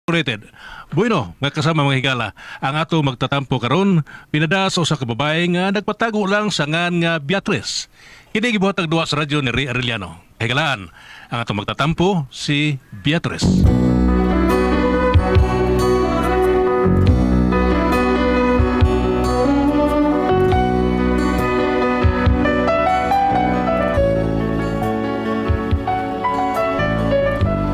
Incorporated. Bueno, nga kasama mga higala, ang ato magtatampo karon pinada sa usa ka babae nga nagpatago lang sa ngan nga Beatrice. Kini gibuhat ang duwa sa radyo ni Ray Arellano. Higalaan, ang ato magtatampo si Beatrice.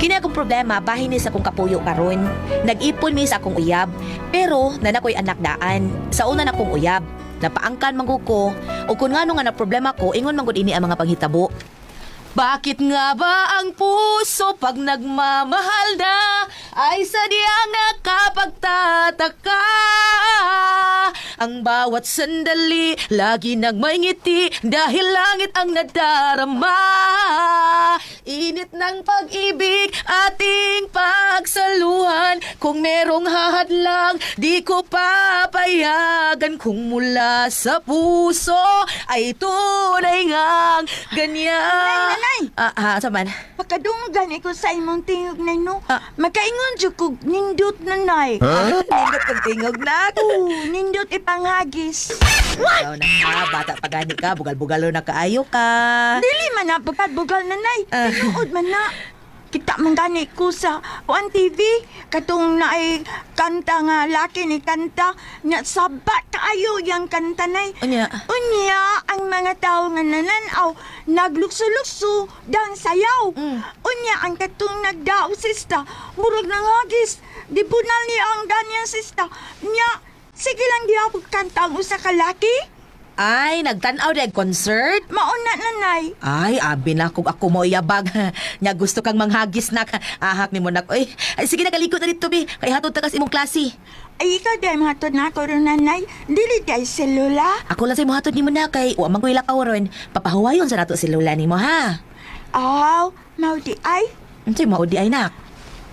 Kini akong problema bahin ni sa akong kapuyo karon. Nag-ipon mi sa akong uyab, pero nanakoy anak daan. Sa una na kong uyab, napaangkan man gud ko. O kun ngano nga na problema ko, ingon man gud ini ang mga panghitabo. Bakit nga ba ang puso pag nagmamahal na ay sadyang nakapagtataka? Ang bawat sandali lagi nang may ngiti dahil langit ang nadarama. Init ng pag-ibig ating pagsaluhan. Kung merong hahadlang di ko papayagan. Kung mula sa puso ay tunay ngang ganyan. Nanay, nanay! Sa man? Pagkadunggan ko sa imong tingog nay no. Ah. Makaingon jud kog nindot nanay. Nindot kang tingog na. Oo, nindot ipanghagis. Ikaw na ka, bata pa gani ka, bugal-bugalo na kaayo ka. Dili man na pagkadbugal nanay. Ah. Tinuod man na. Kita man gani ko sa One TV katong naay kanta nga laki ni kanta nya saba kaayo yang kanta nay. Unya. Unya ang mga tao nga nananaw naglukso-lukso dan sayaw. Unya ang katong nagdao sista murag nanghagis. Di bunal niya ang ganyan sista. Nya sige lang gihapon kanta ang usa ka laki. Ay, nagtanaw dahil concert? Mauna nanay. Ay, abi na kung ako mo iyabag. Nya gusto kang manghagis na. Ahak ni mo nak. Oy, ay, sige nagalikot na dito, bi. Kay hatod ta kas imong klase. Ay, ikaw dahil mahatod na ako ron, nanay. Dili dahil selula. Ako lang sa imong hatod nimo na kay wa man ko'y lakaw ron. Papahuwayon sa nato si Lola nimo ha. Aw, mau di ay. Unsay mao di ay nak?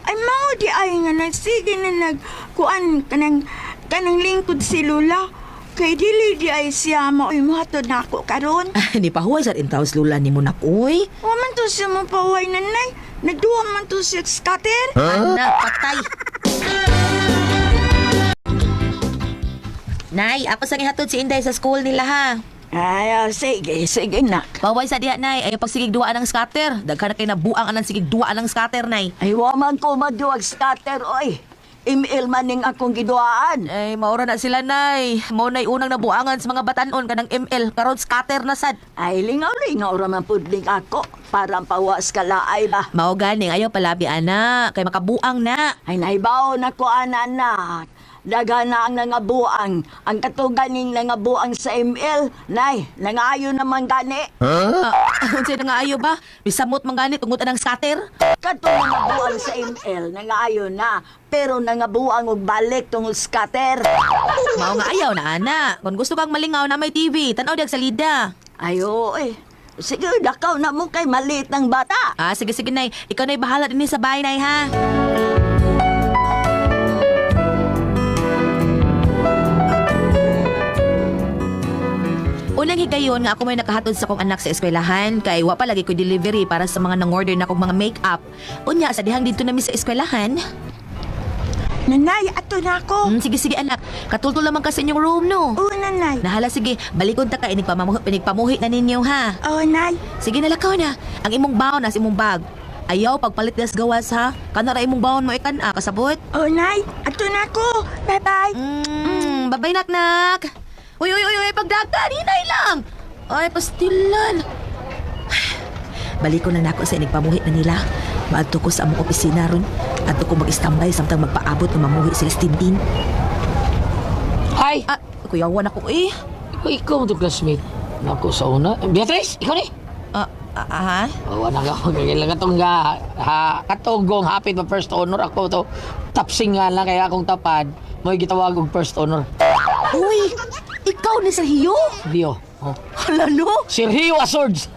Ay, mau di ay nga nagsige na nagkuan kanang, kanang lingkod si Lula. Kay dili di ay siya mo ay mahatod na ako karon. Ni pahuway sa intawos Lola nimo nak oy. Wa man to siya mapahuway, nanay. Nagduwa man to siya scatter. Anak, patay. Nay, ako sa gihatod si Inday sa school nila ha. Ay, oh, sige, sige nak. Paway sa diha, Nay. Ayaw pagsigig duaan ng scatter. Daghan na kay nabuang anang sigig duaan ng scatter, Nay. Ay, wa man ko maduwag scatter, oy. Email man ning akong giduaan. Ay, maura na sila, Nay. Mao na'y unang nabuangan sa mga batanon kanang ML. Karon scatter na sad. Ay, lingaw-lingaw ra man pudling ako. Parang pawas kalaay ba. Mao ganing ayaw palabi ana kay makabuang na. Ay, naibaw na ko, anak. Daga na ang nangabuang. Ang katuganing nangabuang sa ML. Nay, nangayo naman gani. Ah, unsay nga ayo ba? Bisamot man gani tungod anang scatter. Katong nangabuang sa ML, nangayo na. Pero nangabuang og balik tungod scatter. Mao nga ayaw na ana. Kung gusto kang malingaw na may TV, tan-aw diag sa lida. Ay, oo eh. Sige, dakaw na mo kay maliit ng bata. Ah, sige sige nay. Ikaw na'y bahala din sa bahay nay ha. Unang higayon nga ako may nakahatod sa akong anak sa eskwelahan kay wa pa lagi ko delivery para sa mga nang-order na akong mga make-up. Unya sa dihang didto nami sa eskwelahan. Nanay, ato na ako. Sige sige anak, katultol lamang ka sa inyong room no. Oo, nanay. Nahala sige, balikon ta ka inigpamamuhi, inigpamuhi na ninyo ha. Oo, nay. Sige na lakaw na. Ang imong baon nas imong bag. Ayaw pagpalit das gawas ha. Kana ra imong baon mo ikan ah, kasabot. Oo, nay. Ato na ako. Bye-bye. Babay nak nak. Uy uy uy uy pagdagan hinay lang. Ay pastilan. Balik ko na nako sa inigpamuhi na nila. Maadto ko sa among opisina ron. Adto ko mag-standby samtang magpaabot ng mamuhi sila sa Tintin. Hi! Ah, kuyawan ako eh. Ikaw, ikaw to classmate. Naku, sa una. Beatrice, ikaw ni! Ha? Oh, wala ka. Kailangan katong nga, ha, katong hapit pa first honor ako to. Tapsing nga lang kaya akong tapad. Mo'y gitawag og first honor. Uy, ikaw ni Sergio? Rio. Oh. Hala no? Sergio Asords.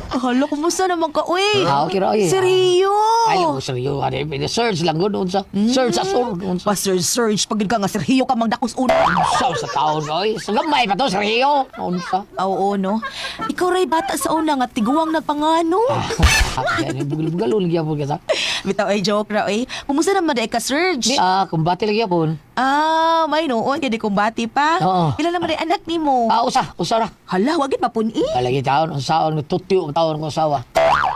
Hala, kumusta naman ka, uy? Ah, okay ra, oy. Seryo! Ay, oh, seryo. Ano, search lang gud unsa. Search asur unsa. Pa Sir Serge, pag ka nga Sergio ka mangdakos una. Unsa sa taon oy. Sa gamay pa to seryo. Unsa. Oo, no? Ikaw ray bata sa una nga tiguang nagpangano. Ah, bugal-bugal lagi gyapon kita. Bitaw ay joke ra oy. Kumusta naman day ka, Serge? Ah, kumbate lagi gyapon. Ah, may noon kay di kumbati pa. Oo. Pila naman day anak nimo? Ah, usa, usa ra. Hala, wagid mapun-i. Lagi taon, unsaon tutyo taon ko asawa.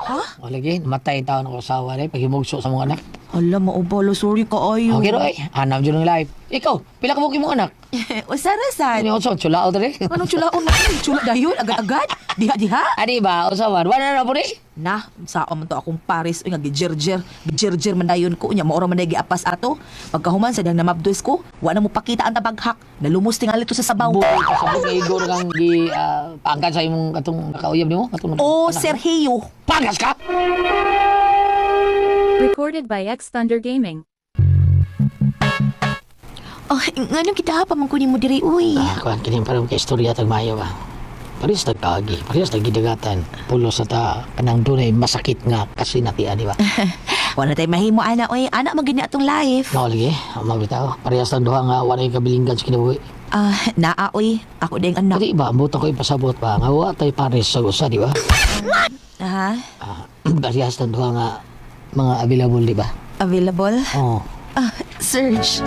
Ha? O lagi, namatay taon ko asawa rin, paghimugso sa mga anak. Hala, maubalo. Sorry ka ayo. Okay roy, hanap dyan ng life. Ikaw, pila ka mo mong anak? Usa ra sad. Ano yung chulao dali? Anong chulaon na? Chula dayon agad-agad. Diha-diha. Ani ba, usa man, wala na po ni? Na, sa man to akong Paris uy nga gijerjer, gijerjer man dayon ko unya mao ra man day giapas ato. Pagkahuman sa dang namabdos ko, wa na mo pakita ang tabaghak. Nalumos tingali to sa sabaw. Buhay ka sa buhay, igor kang gi, paangkan sa imong katong nakauyab nimo? Katong Oh, anak mo? Sergio. Pangkas ka! Recorded by X Thunder Gaming. Oh, nganong kita pa man kunin mo diri uy. Ah, kuan kini parang kay istorya tag maayo ba. Parehas tagkaagi, parehas tagidagatan. Pulo sa ta kanang dunay masakit nga kasi natian di ba? Wala tay mahimo ana oy, ana man gini atong life. No lagi, mabitaw. Parehas tag duha nga walay kabilinggan sa kinabuhi. Ah, naa oy, ako ding anak. Di ba, ambot ako ipasabot ba nga wa tay pares sa usa di ba? Ha? Ah, parehas tag duha nga mga available di ba? Available? Oh. Ah, Serge.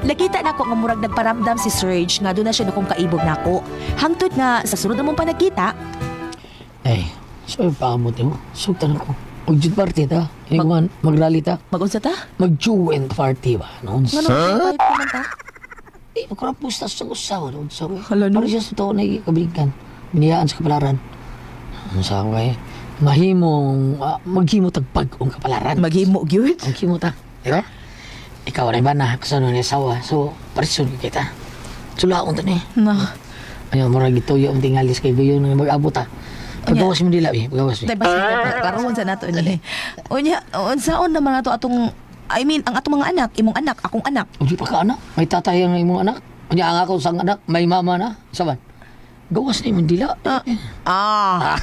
Nakita na ko nga murag nagparamdam si Serge nga doon na siya nakong kaibog nako. Hangtod nga sa sunod na mong panagkita, Eh, so paamot mo. Sugtan ako. Og jud party ta. Ini man magrally ta. magunsa ta? Mag-joint party ba? Noon Nga sa nung man ta? Eh, magkarapusta sa usa noon sa. Hala, no? Parehas sa taon na kabilinggan. Biniyaan sa kapalaran. Ang sa ko eh, mahimong, maghimo tag ang kapalaran. Maghimo gyud. Ang kimo ta. Di ba? Ikaw rin ba na kasano ni asawa? So, paresun kita. Sulaon ta ni. Na. Ano, murag gituyo ang tingalis kay guyon nga mag-abot ta. Pagawas mo dila eh, pagawas Tay eh. basta karon sa nato ni. Unya, unsaon naman nato atong I mean, ang atong mga anak, imong anak, akong anak. Udi pa ka anak, may tatay ang imong anak. Unya ang ako sang anak, may mama na. Saban. Gawas na imong dila. Ah.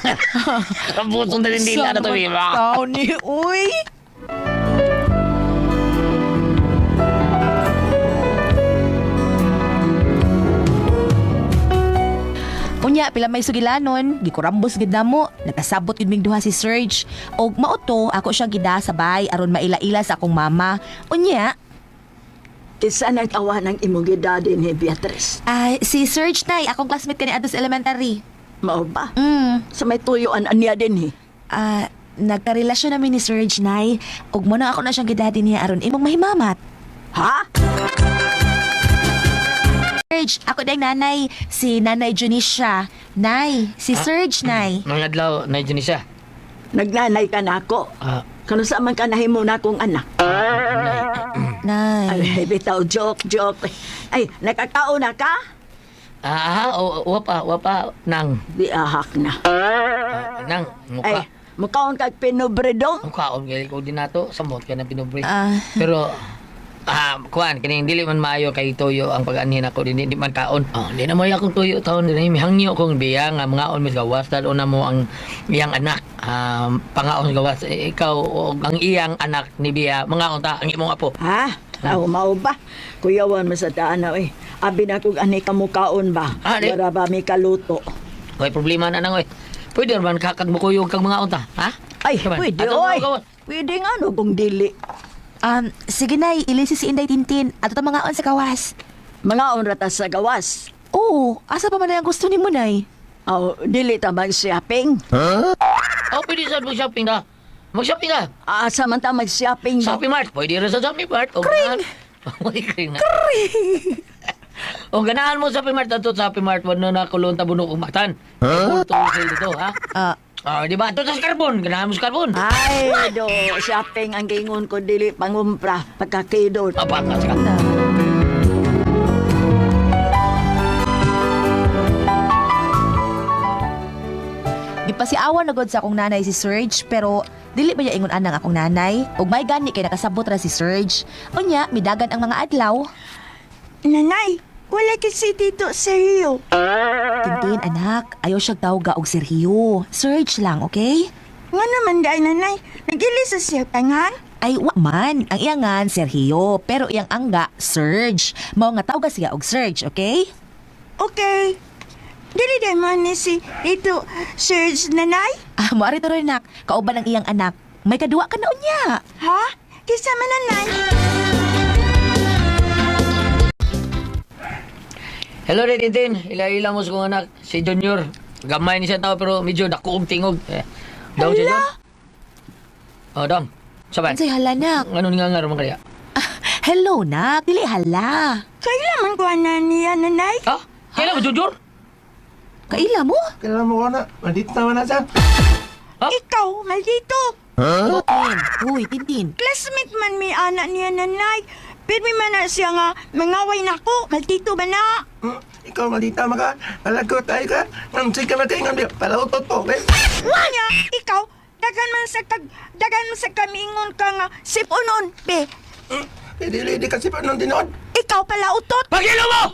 Kabutong na rin dila na to, di ba? Tao ni, uy. Unya, pila may sugilanon, gikurambos gid namo, nakasabot gid ming duha si Serge. Og mao to, ako siyang gidasabay aron maila-ila sa akong mama. Unya, Kinsa nagtawa ng imong gidadi ni Beatrice? ay si Serge nay, akong classmate kani adto sa elementary. Mao ba? Mm. Sa may tuyuan aniya din eh. Ah, nagkarelasyon namin ni Serge nay. Ug mo na ako na siyang gidadi niya aron imong mahimamat. Ha? Serge, ako dahil nanay, si Nanay Junisha. Nay, si Serge, Nay. Mga adlaw, na ni siya. Nagnanay ka na ako. Ah, Kano sa man ka nahimo na akong anak? Nay. Ay, bitaw, joke, joke. Ay, nakakaon na ka? ah, wapa, wapa, nang, Di ahak na. nang, mukha. Ay, mukaon kag pinobredong? Mukhaon kay ko din nato, samot ka na pinubre. Ah. Pero kuan kining dili man maayo kay tuyo ang pag-anhin ako dili di man kaon. Oh, di na mo akong tuyo taon dinhi mihangyo kong biya nga mangaon mis gawas lalo na mo ang iyang anak. Pangaon gawas eh, ikaw o ang iyang anak ni biya mangaon ta ang imong apo. Ha? Aw, mao ba? Kuyawan mo sa daan na, eh. Abi na kung ani kamukaon ba? Ah, di. Wala ba may kaluto? Way problema na nang oy. Pwede man ka kag mukuyog kag mangaon ta, ha? Ay, Kaman, pwede, ato oy. mga gawas. Pwede nga no kung dili. Sige, Nay, ilisi si Inday Tintin. Ato ta mga on sa kawas. Mga rata sa gawas. Oo, asa pa man na ang gusto nimo, Nay? Aw, dili ta mag-shopping. Oh, pwede sa mag-shopping ta. Mag-shopping ka. Asa man ta mag-shopping? Shopping Mart. Pwede rin sa Shopping Mart. O, kring! Uy, kring na. Kring! O ganahan mo sa Shopping Mart. Ato sa Shopping Mart. Wano na kulon tabuno kong maktan. Huh? Sale dito, ha? Ah, Ah, di ba? Ato sa carbon. Ganahan mo sa carbon. Ay, do, shopping ang gingon ko dili pangumpra pagkakidot. Apa, ka. Gipasiawan na gud sa akong nanay si Serge pero Dili ba ya ingon anang akong nanay? Ug may gani kay nakasabot ra si Serge. Unya, midagan ang mga adlaw. Nanay, wala kasi Tito Sergio. Tintin, anak, ayaw siya tawga og Sergio. Serge lang, okay? Nga naman dahil nanay, nagili sa siya tangan. Ay, wa man. Ang iyangan, Sergio. Pero iyang angga, Serge. Mao nga tawga siya og Serge, okay? Okay. Dili dahil man ni si Tito Serge, nanay. Ah, moari to rin, nak. Kauban ang iyang anak. May kaduwa ka na unya. Ha? Kisa man nanay. Hello rin, Tintin. Ila-ila mo sa kong anak, si Junior. Gamay ni siya tao pero medyo nakuong tingog. Eh, daw siya, Junior. Oh, dong. Saban. Unsay hala, nak? Ano nga nga naman kaya? Ah, hello, nak. Dili hala. Kailan man ko na niya, nanay? Ha? Kailan mo, Junior? Kaila mo? Kailan mo ko na? Maldita naman na siya. Ha? Ikaw, maldito. Tintin. Uy, Tintin. Classmate man mi anak niya, nanay. Pero may man na siya nga, mangaway na ko. Maldito ba na? Ikaw, maldita maka. Alagot tayo ka. Ang sige na kayo nga. Palautot po. Eh. Unya, ikaw, dagan man sa kag, dagan man sa kamingon ka nga, sipunon, be. Dili, di kasi pa nung tinood. Ikaw pala utot. Pagilo mo!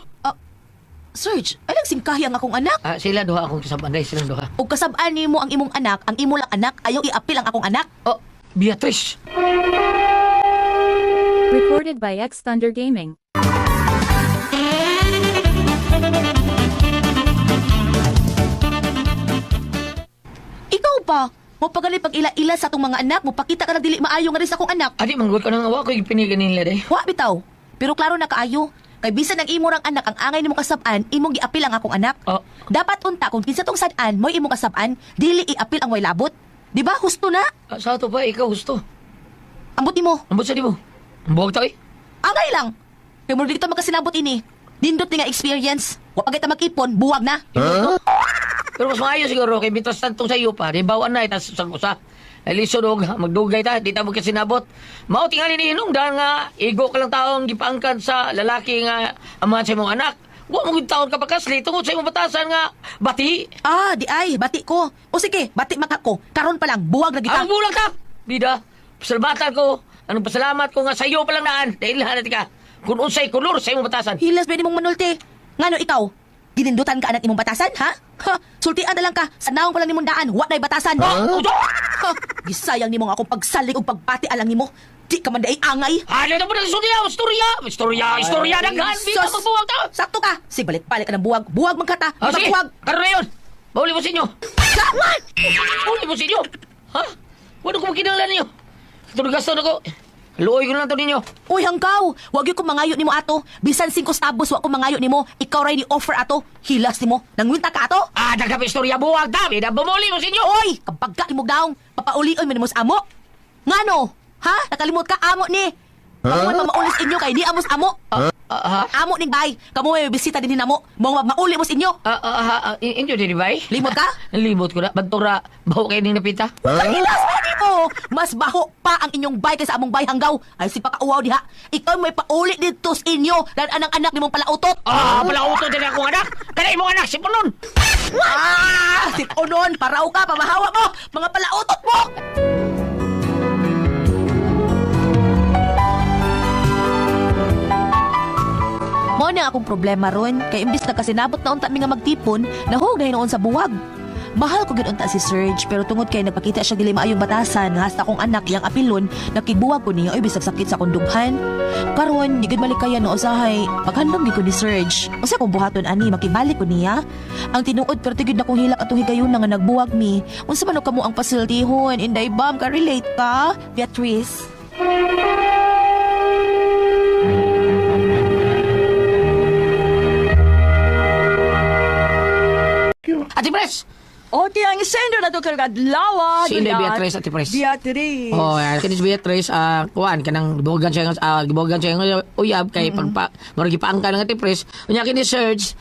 Serge, alang singkahi ang akong anak. Ah, sila duha akong kasaban. Day, sila duha. Ug kasab-an nimo ang imong anak, ang imo lang anak, ayaw iapil ang akong anak. Oh, Beatrice. Recorded by X Thunder Gaming. Ikaw pa, mo pagali pag ila-ila sa atong mga anak, mo pakita ka nagdili maayo nga rin sa akong anak. Adi, manggod ko nang awa ko. Ipinigan nila, day. Wa bitaw. Pero klaro na kaayo. Kay bisan ang imo rang anak ang angay nimo kasab-an, imong giapil ang akong anak. Oh. Dapat unta kung kinsa tong sad-an mo'y imong kasab-an, dili iapil ang way labot. Di ba husto na? Ah, sa ato pa, ikaw gusto. Ambot nimo. Ambot sa di mo. Ang buwag tao eh. Angay lang. Kay mo dito makasinabot ini. Nindot ni nga experience. Wa pa kita mag-ipon, buwag na. Pero mas maayo siguro kay bitras tantong sa iyo pa. Di bawan na itas sa usa. Lisod og magdugay ta, di ta mo kasinabot. Mao tingali ni hinung dahil nga igo ka lang taong gipaangkan sa lalaki nga amahan sa imong anak. Wa mo gud taon ka pakasli tungod sa imong batasan nga bati. Ah, di ay, bati ko. O sige, bati maka ko. Karon pa lang, buwag na kita. Ang bulag ta. Bida, pasalamatan ko. Anong pasalamat ko nga sa iyo pa lang naan. Dahil hanat ka. Kung unsay kolor sa imong batasan. Hilas pwede mong manulti. Ngano ikaw? Ginindutan ka anak imong batasan, ha? Ha, sultian na lang ka. Sa naong pa lang nimong daan, wa na'y batasan. Oh, Ha, gisayang nimo nga akong pagsalig ug pagbati alang nimo. Di ka man diay angay. Ano na po ng istorya? Istorya! Istorya! Istorya! Daghan! Bida, Sus! magbuwag ta! Sakto ka. Sige, balik-balik ka ng buwag. Buwag man ka ta. Ah, sige! Magbuwag. Karoon na yun! Mauli mo sa inyo! Kawan! Mauli mo sa inyo! Ha? Wala ko makinanglan ninyo! Tulog-gaston ako! Luoy ko lang to ninyo! Uy, hanggaw! Wag yun ko mangayo nimo ato. Bisan 5 stabos, wa ko mangayo nimo. Ikaw ray ni offer ato. Hilas nimo. Nangwinta ka ato. Ah, daghan pa istorya buwag ta! Bida, bumuli mo sa inyo! Oy, kabagka nimo daong. Papauli oy minimos amo. Ngano? Ha? Nakalimot ka amo ni. Kamo may pamaulis inyo kay di amos amo. Ah, ha? Amo ning bay. Kamo may bisita din namo. Mong mauli mo sa inyo. Ah, ah, ah, ah, inyo din ba? Limot ka? Limot ko na. Bantura, baho kayo ning napita. Kahilas mo nimo. Mas baho pa ang inyong bay kaysa among bay hanggaw. Ay si pakauwaw diha. Ikaw may pauli dito sa inyo lan anang anak nimong palautot. Ah, pala uto din akong anak! Kada imong anak, si Punon! Ah, si Onon, paraw ka, pamahawa mo, mga palautot mo. Mao na akong problema ron, kay imbis na kasinabot na unta mi nga magtipon, nahug na hinuon sa buwag. Mahal ko gid unta si Serge pero tungod kay nagpakita siya dili maayong batasan nga hasta akong anak iyang apilon nakibuwag ko niya oy bisag sakit sa akong dughan. Karon di gid malikayan no usahay paghandom gid ko ni Serge. Unsa kong buhaton ani makibalik ko niya? Ang tinuod pero tigid na kong hilak atong higayuna nga nagbuwag mi. Unsa man og kamo ang pasiltihon? Inday bam ka relate ka? Beatrice. Ate Pres! O, ti ang sendo na to karong adlaw. Si Inday Beatrice, Ate Pres. Beatrice. Oh, kini si Beatrice, kuan kanang gibuwagan siya nga gibuwagan siya nga uyab kay pagpa murag gipaangka ng Ate Pres. Unya kini Serge,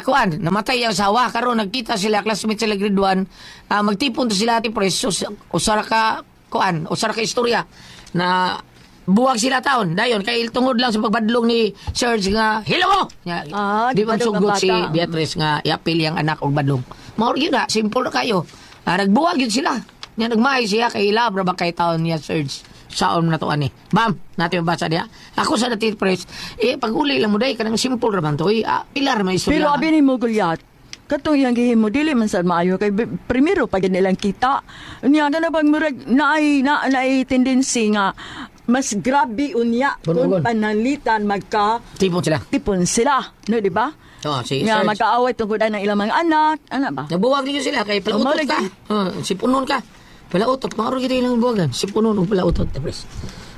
kuan namatay ang asawa karon nagkita sila classmate sila grade 1. Magtipon to sila Ate Pres. So, usa ra ka kuan, usa ra ka istorya na buwag sila taon dayon kay tungod lang sa pagbadlong ni Serge nga hilo mo Nya, Ah, di man gibadlong ang sugot si bata. Beatrice nga iapil yang anak og badlong mao yun na simple na kayo. Nagbuwag yun sila. Nya nagmahay siya kay love ra ba kay taon niya Serge. Saon na to ani. Bam, natin mabasa diha. Ako sa dati press, eh pag uli lang mo day kanang simple ra man to. Eh, pilar may istorya. Pero abi ni mo Goliath, katong iyang gihimo dili man sad maayo kay primero pag nilang kita. Unya na bang murag naay na naay tendency nga mas grabe unya kung Bunugon. pananglitan magka Tipon sila. tipon sila, no di ba? Oh, si Nga Serge. magkaaway tungkol ng ilang mga anak, ana ba? Nabuwag ninyo sila kay palautot Amo, ka. lagi. Oh, sipunon ka. Palautot mauro gid ilang buwagan. Sipunon ug palautot press.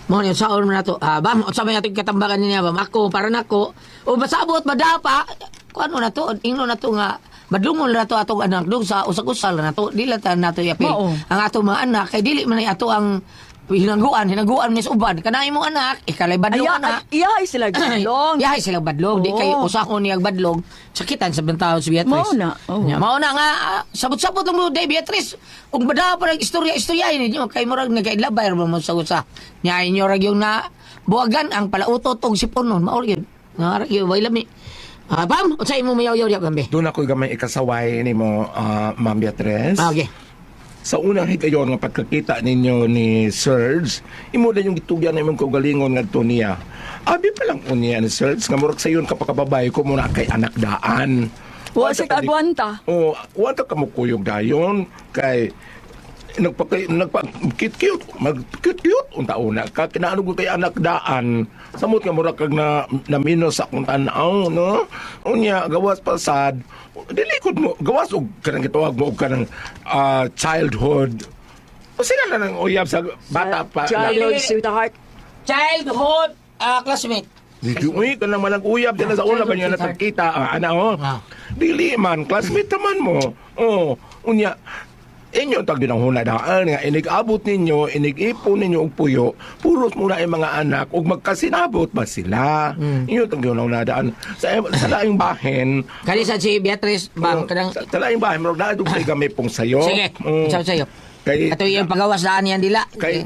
Mo ni saon man nato. Ah, bam, unsa may ating katambakan niya bam? Ako para nako. O masabot madapa. Kuan na to, ingno na to nga madlungon na to atong anak dug sa usag-usal na to. Dili ta nato iapil. Mao. Ang atong mga anak kay dili man ay ato ang hinaguan, hinaguan ni sa uban. Kana imong anak, ikalay badlong Aya, anak. ay, iyahay sila gulong. Yahay sila badlog. Di Oo. kay usahon niya badlog. Sakitan sa bantao si Beatrice. Mao na, oo. Nya, mao na nga, sabot-sabot lang mo, day Beatrice. Kung bada pa ng istorya-istorya ninyo, kay murag nagkailabay ra mo sa usa. Nya inyo rag yung na buwagan ang palautot og sipunon. Mao ra yun. Nga ra yun, way lami. Ah, bam, unsa imo mayaw-yaw diya gambe? Doon ako'y gamay ikasaway ni mo, Ma'am Beatrice. Ah, okay. Sa unang higayon nga pagkakita ninyo ni Serge, imo na yung gitugyan na imong kaugalingon ngadto niya. Abi pa lang unya ni Serge, nga murag sayon ka pa kababay ko muna kay anak daan. Wa siya kaagwanta. Oo, wa ta ka mukuyog dayon kay nagpa nagpa cute cute mag cute cute unta una ka kinaano ko kay anak daan samot nga murag kag na na minus sa akong tan-aw, no? Unya gawas pasad dili kod mo gawas og kanang gitawag mo og kanang childhood o sila na nang uyab sa bata pa. Childhood sweetheart. Childhood classmate. Dili uy kanang malang uyab dila sa una ba niya nakakita ana oh. Ah. Dili man classmate naman mo. Oh, unya inyo tag ginahuna daan nga inig-abot ninyo, inig-ipon ninyo og puyo, puros muna ang mga anak ug magkasinabot ba sila. Inyo tag ginahuna daan sa laing bahin. Kani sa si Beatrice, bam, Oh, kanang sa laing bahin murag naa jud kay gamay pong sayo. Sige, Mm. sa sayo. Kay Ato yung pagawas daan yan dila. Kay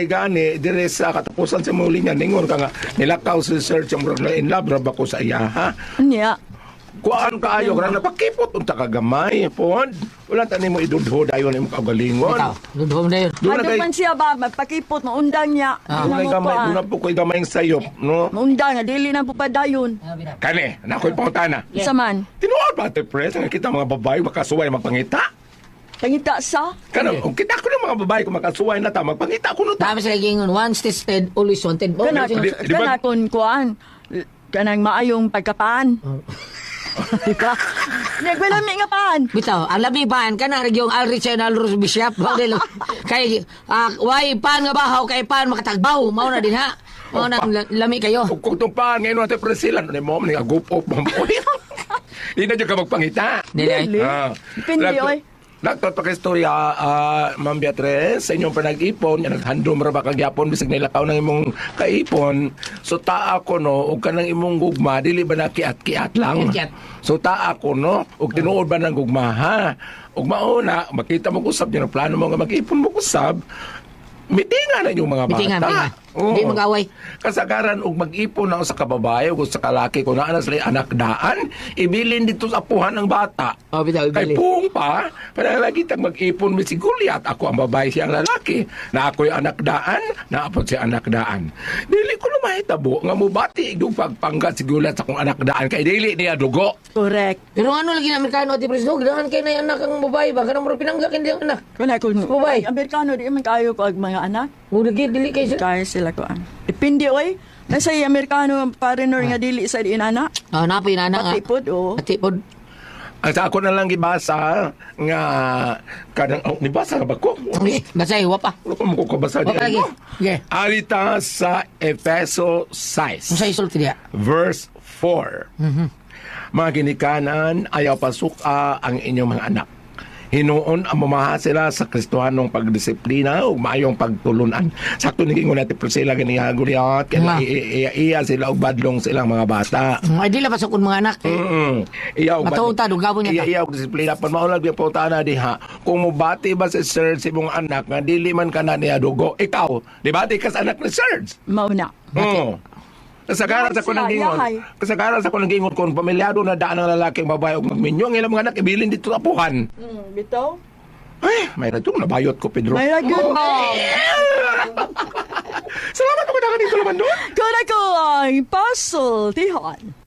gani dire sa katapusan sa muli niya ningon ka nga nilakaw si Sir murag na in love ra ba ko sa iya ha. Unya. Kuan kaayo ra napakipot unta ka gamay pod. Wala ta nimo idudho dayon imong kaugalingon. Ikaw, dudhom na yun. Doon na Ano kay man siya ba magpakipot maundang niya. Ah. doon na gamay, doon na po ko'y gamay sayop, no? Maundang nga dili na po padayon. Kani, na ako'y pangutana. Isa man. Tinuod ba ate Pres, nga kita mga babae makasuway magpangita? Pangita sa Kana, kung kita ko ng mga babae kung makasuway na ta, magpangita ko no ta. Dami sila gingon, once tested, always wanted. Oh, kana Di- di ba- kana kun kuan kanang maayong pagkapaan. Di ba? Nagwalami nga paan. Bitaw, ang labi pan, kana rin yung Alrich and Alrus Bishop. Mao din lang. Kay, why pan nga bahaw, kay pan makatagbaw. Mao na din ha. Mao na, lami kayo. Kung kung tumpaan ngayon ate Priscilla, ano mo, ni agupop mo. Di na dyan ka magpangita. Dili. Dili. Ah. Depende, oy. Nagto pa istorya, Ma'am Beatrice, sa inyong panag-ipon, yan, naghandom ra ba kagyapon, bisag nilakaw ng imong kaipon. So taa ko no, og kanang imong gugma, dili ba na kiat-kiat lang? Kiat-kiat. So taa ko no, og tinuod ba ng gugma ha? Og mauna, makita mo kusab, yan ang plano mo nga mag-ipon mo kusab, mitinga na inyong mga bata. Mitingan, mitingan. Oo. Di mag-away. Kasagaran og mag-ipon na sa kababae o sa kalaki kung naa na sila anak daan, ibilin dito sa apuhan ng bata. Oh, bitaw, Kay ibilin. pung pa, panalagi tag mag-ipon mi si Goliath. Ako ang babae, siya ang lalaki. Na ako'y anak daan, naapod siya anak daan. Dili ko na mahitabo nga mubati igdong pagpanggat si Goliath sa akong anak daan kay dili niya dugo. Correct. Pero ano lagi na Amerikano at Preso, ganahan kayo na yung anak ang babae ba? Kanang murag pinangga kayo ang anak. Kana kun Babae. Amerikano di man kayo ko ang mga anak. Mura gid dili kayo sila. Kaya sila ko ang. Depende oy. Nasa Amerikano foreigner nga dili sa di anak. Ah, napoy na anak. Pati pod oh. Pati pod. Ang sa ako na lang gibasa nga kanang oh, nibasa ka ba ko? Okay, basta wa pa. Wala ko mo kabasa Wa pa lagi. Okay. Alita sa Efeso 6. Unsa isulti diya? Verse 4. Mga ginikanan, ayaw pasuka ang inyong mga anak. Hinuon ang mamaha sila sa Kristohanong pagdisiplina o maayong pagtulunan. Sakto naging natin Priscilla ganiha Goliath, kaya Nga. iya sila og badlong silang mga bata. Ay di la pasukon mga anak. Iya og Matuod ta, dugawon niya ta. Iya iya og disiplina pan mao lang gyud pangutana diha. Kung mobati ba si Sir sa imong anak nga dili man kana niya dugo, ikaw, di ba di ka sa anak ni Sir? Mao na. Oo. Kasagaran sa Yahay kunang sila, gingon. yahay. Kasagaran sa kunang gingon kung pamilyado na daan ang lalaki ang babae og magminyo ang ilang mga anak ibilin dito sa apuhan. Bitaw. Ay, may radyo nabayot ko, Pedro. May ragyod mo. Salamat ako na dito naman doon. Kuna ko ang pasultihan.